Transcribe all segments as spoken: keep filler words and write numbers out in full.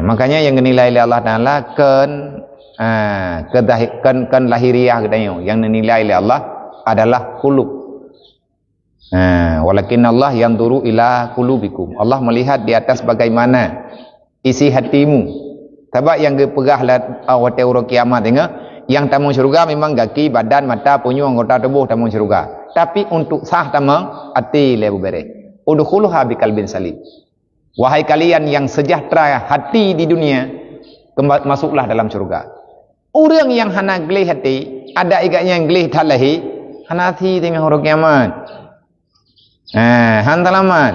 Makanya yang dinilai oleh Allah Taala kan, ah, kedahi-, kan, kan lahiriah geutanyoe. Yang dinilai oleh Allah adalah qulub. Ah, walakin Allah yanzuru ila qulubikum. Allah melihat di atas bagaimana isi hatimu. Sabab nyang geupeugah lat-, ah, watée uroe kiamat deungoe, nyang tamong syeuruga memang gaki, badan, mata, punyueng, anggota tuboh tamong syeuruga. Tapi untuk sah tamong, até lé beubeureh. Udkhuluha biqalbin salim. Wahai kalian yang sejahtera hati di dunia, kemba-, masuklah dalam syurga. Ureuëng nyang hana gleh hati, adak igat nyang gleh that lahé, hana até teungoh uroe kiamat. Ha, han seulamat.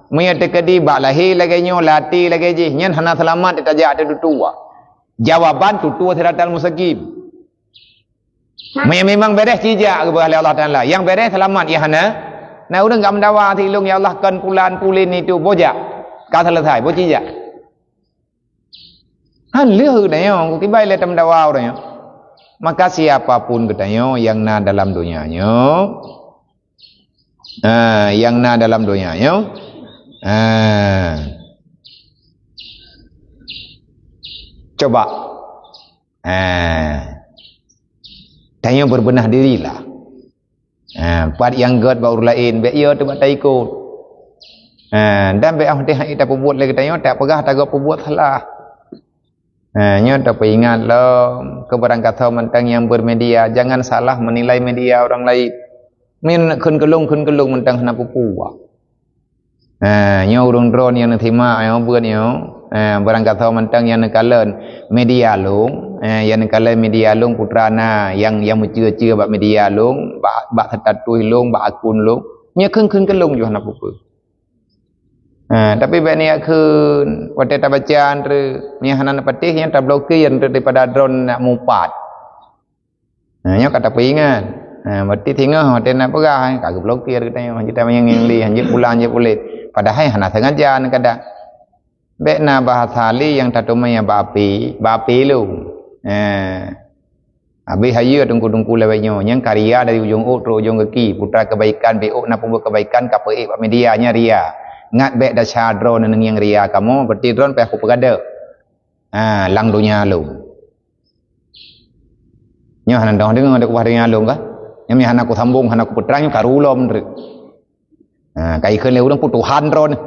Meunyoe teukeudi bak lahé lagée nyoe, lam até lagée jih, nyan hana seulamat ditajak ateueh tutoe. Jawaban tutoe siratal mustaqim. Meunyoe memang beres, cijak geupeugah lé Allah Taala. Nyang beres seulamat, nyang hana, na ureuëng ka meudawa silong, "Ya Allah, kon pulan pulin itu, bojak." Ka selesai, boh cijak. Han lheueh geutanyoe, kibai lé tameudawa ureuëng nyoe. Maka siapa pun geutanyoe nyang na dalam donya nyoe, ah, nyang na dalam donya nyoe, ah, coba, ah, tanyoe berbenah dirilah. Ha, pat nyang gét bak ureuëng laén, bék yo teuh bak taikot. Ha, dan bék ah teuh hana tapeubuet lé geutanyoe, tapeugah tagoe peubuet salah. Ha, nyoe tapeuingat lom keu barangkasoe mantong nyang bermedia, jangan salah menilai media orang lain. Min kheun keulong, kheun keulong mantong hana peue-peue. Ha, nyoe ureuëng droen nyang neusimak nyoe buet nyoe. Ha, barangkasoe mantong nyang neukalon media lôn, ha, nyang neukalon media lôn putra na nyang, nyang meucue-cue bak media lôn, bak, bak status lôn, bak akun lôn. Nyoe kheun-kheun keulong jih hana peue-peue. Ha, tapi bék niyak kheun, watée tabaca nyoe, nyoe hana neupatéh, nyoe tablokir nyoe daripada droen nak mupat. Ha, nyoe ka tapeuingat. Ha, berarti singoh watée na peugah, ka geublokir geutanyoe, hanjeuet tamanyang nyang lé, hanjeuet pulang, hanjeuet puléh. Padahai hana sengaja kadang. Bék na bahasa lé nyang tateumé bak api, bak api lôn. Ha. Habéh hayeue teungku-teungku lawét nyoe, nyang ka ria dari ujong ôk trok ujong gaki, putra kebaikan, bék ôk na peubuet kebaikan, ka peuék bak media, nyan ria. Ngat bék desya droeneuh nyang ria kamoe, berarti droeneuh payah kupeugadôh. Ha, lam donya lôn. Nyoe hana dong deungoe dek ubah donya lôn kah? Nyoe hana kusambong, hana kupeutrang, nyoe karu lom treuk. Ha, ka ikheun lé ureuëng peue Tuhan droeneuh.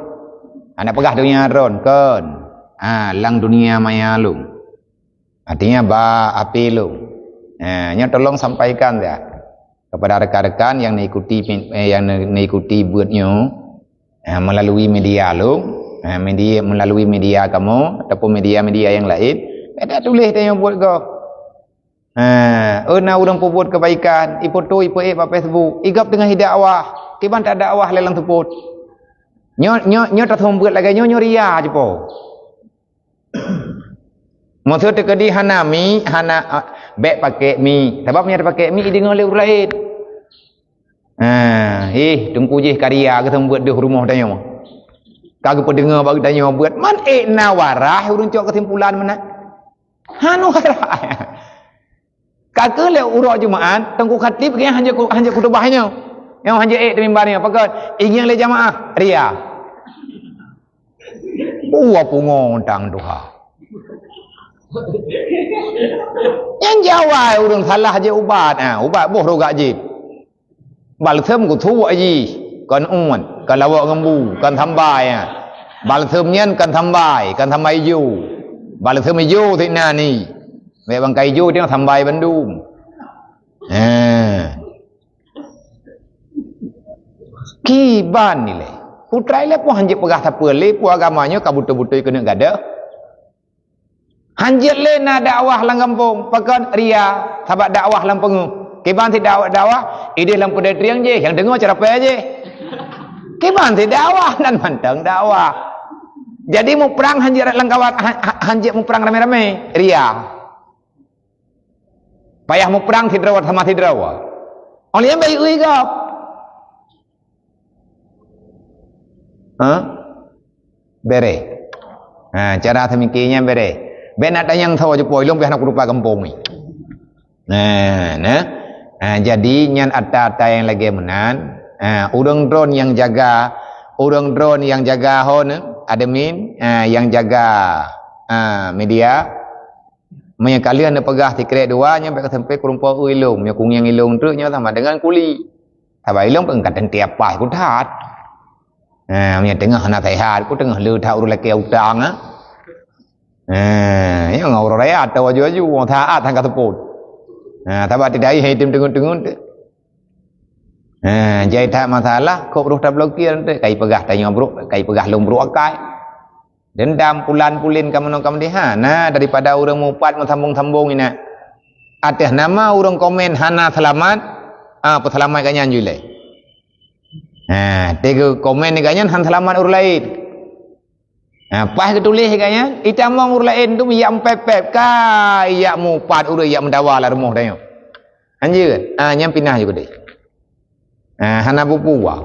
Hana peugah donya droeneuh, kon. Ha, lam dunia maya lôn. Artinya bak api lôn. Ha, nyoe tolong sampaikan ya kepada rekan-rekan yang mengikuti, eh, yang mengikuti buet nyoe. Ha, melalui media lôn, ha, media, melalui media kamoe ataupun media-media yang lain, bék tuléh tanyoe buet gob. Ha, oh na ureuëng peubuet kebaikan, ifoto, ipeuék bak Facebook, i gob teungoh idakwah, kiban tadakwah lé lam seupôt. Nyoe, nyoe, nyoe taseumeubeuet lagée nyoe, nyoe ria jipo. Maksud teukeudi hana mi, hana, ah, bék pakai mi. Sabab meunyoe tapakai mi, ideungoe lé ureuëng laén. Ah, ih, teungku jih ka ria geuseumeubeuet deuh rumoh tanyoe. Ka geupeudeungoe bak tanyoe beuet, man ék na warah ureuëng cok keusimpulan meunan. Hana warah. Ka keuh lé uroe Jumaat, Teungku Khatib geuh hanjeuet ku-, hanjeuet khutubah nyoe. Nyoe hanjeuet ék di mimbar nyoe, pakon? Ingieng lé jamaah, ria. Uwa pungo tang tuha. Nyang jawai ureuëng salah jeuet ubat, ha, ubat boh rugak jih. Balsem kusuwak jih, kon uet, kon lawok ngon bu, kon sambai, ha. Balsem nyan kon sambai, kon sambai ijo. Balsem ijo sinan ni. Bék bangkai ijo teuh sambai bandum. Ha. Kiban ilée. Putra ilée pun hanjeuet peugah sapeue lé, pun agama nyoe ka beutôi-beutôi keuneuk gadoh. Hanjeuet lé na dakwah lam gampông, pakon ria, sabab dakwah lam peungeuh. Kiban si dakwah, dakwah, ideh lam peudeutrieng jih, nyang deungoe ceurapée jih. Kiban si dakwah dan mantong dakwah. Jadi muprang hanjeuet lam kawat, ha-, ha-, hanjeuet muprang ramé-ramé, ria. Payah muprang sidroe sama sidroe. Óh lheueh nyan bayeue gob. Ha? Bereh. Ha, cara seumiké nyan bereh. Bék na tanyong soe jipoi lôn pih hana kurupa gampông ni. Nah, nah. Ha, jadi nyan ata-ata nyang lagée meunan. Ha, ureuëng droen nyang jaga, ureuëng droen nyang jaga ho nyoe, admin, ha, nyang jaga Ah, media. Meunyoe kalian neupeugah sikrek dua, nyoe bèk sampai keureumpok ilong. Meunyoe kungieng ilong treuk, nyoe sama dengan kuli. Sabab ilong pun ka teuntèe paih ku that. Ha, meunyoe teungoh na sehat, ku teungoh le that ureueng lakèe utang, ha. Ha, nyang ureueng raya atau aju-aju, wong taat hana ka seupôt. Ha, sabab tidak ai hai tem teungeut-teungeut. Ha, jai that masalah, kok roh tablokir teuh, kai peugah tanyoe brok, kai peugah lôn brok akai. Dendam pulan pulin ka meunoe ka meudeh, hana, daripada ureueng mupat meusambong-sambong inan. Ateueh nama ureueng komen hana seulamat, ah, peuseulamat gobnyan jih lé. Ha, teuk komen gobnyan hana seulamat ureueng laén. Ha, paih geutuléh gobnyan, itamong ureueng laén tu yak meupép-pép, ka yak mupat ureueng yak meudawa lam rumoh tanyoe. Hanjeuet, ah, nyan pinah ju keudeh. Ah, hana bubuwa.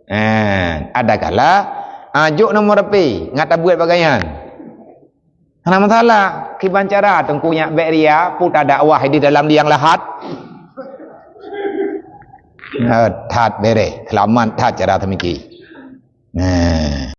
Ah, adakala, ah, jok nomor H P, ngat tabeuet bak gobnyan. Hana masalah, kiban cara teungku nyak bèk ria, peue ta dakwah di dalam liang lahat. Ah, that bereh, seulamat that cara teumiki. Nah.